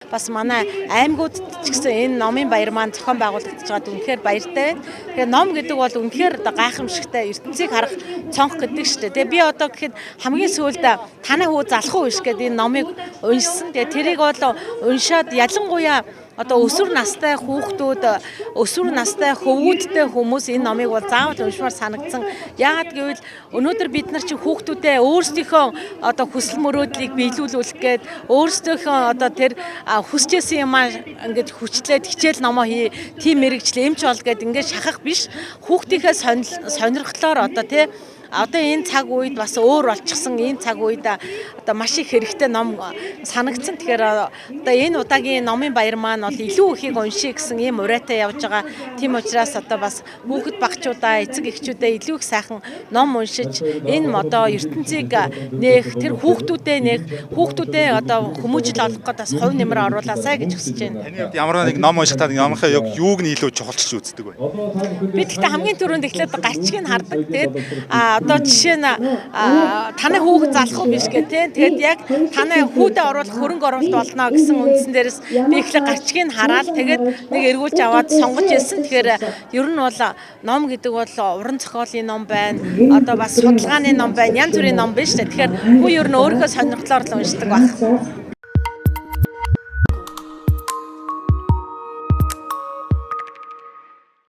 Бас манай аймагуд ч гэсэн энэ номын баяр маань зохион байгуулагдаж байгаад үнэхээр баяртай байна. Тэгээ ном гэдэг бол үнэхээр одоо гайхамшигтай ертөнцийг харах цонх гэдэг шүү дээ. Тэгээ би одоо гэхэд хамгийн сүүлд танай хүү залах уу биш гэдэг энэ номыг уншсан. Тэгээ тэрийг бол уншаад ялангуяа одоо өсвөр настай хүүхдүүд, өсвөр настай хөвгүүдтэй хүмүүс энэ номыг бол заавал уншмаар санагдсан. Яагаад гэвэл өнөөдөр бид нар чинь хүүхдүүдээ өөрсдийнхөө одоо хүсэл мөрөөдлийг биелүүлүүлэх гээд өөрсдийнхөө одоо тэр хүсэжсэн юмаа ингээд хүчлээд хичээл номоо хий, тийм мэргэжил эмч бол гээд ингээд шахах биш. Хүүхдийнхээ сонирхлоор одоо тий одоо энэ цаг үед бас өөр болчихсон энэ цаг үед одоо маш их хэрэгтэй ном санагдсан. Тэгэхээр одоо энэ удаагийн номын баяр маань бол илүү ихийг уншия гэсэн ийм урайтай явж байгаа. Тийм учраас одоо бас хүүхэд багчуудаа, эцэг эхчүүдээ илүү их сайхан ном уншиж энэ одоо ертөнцийг нээх, тэр хүүхдүүдээ нээх, хүүхдүүдээ одоо хүмүүжил олгох гээд бас хувь нэмэр оруулаасай гэж хүсэж байна. Таны хувьд ямар нэг ном уншихтаа номынхаа яг юуг нь илүү чухалчилж үздэг вэ? Би тэгтээ хамгийн түрүүнд эхлээд гарчгийг нь хардаг. Тэгээд одоо жишээ нь танай хүүхэд залах уу биш гэх тийм. Тэгээд яг танай хүүдээ оруулах хөрөнгө оруулалт болно гэсэн үндсэн дээрээс би эхлээд гарчгийг нь хараад тэгээд нэг эргүүлж аваад сонгож ирсэн. Тэгэхээр ер нь бол ном гэдэг бол уран зохиолын ном байна. Одоо бас судалгааны ном байна. Янз бүрийн ном байна шүү дээ. Тэгэхээр хүн ер нь өөрийнхөө сонирхлоор л уншдаг байх.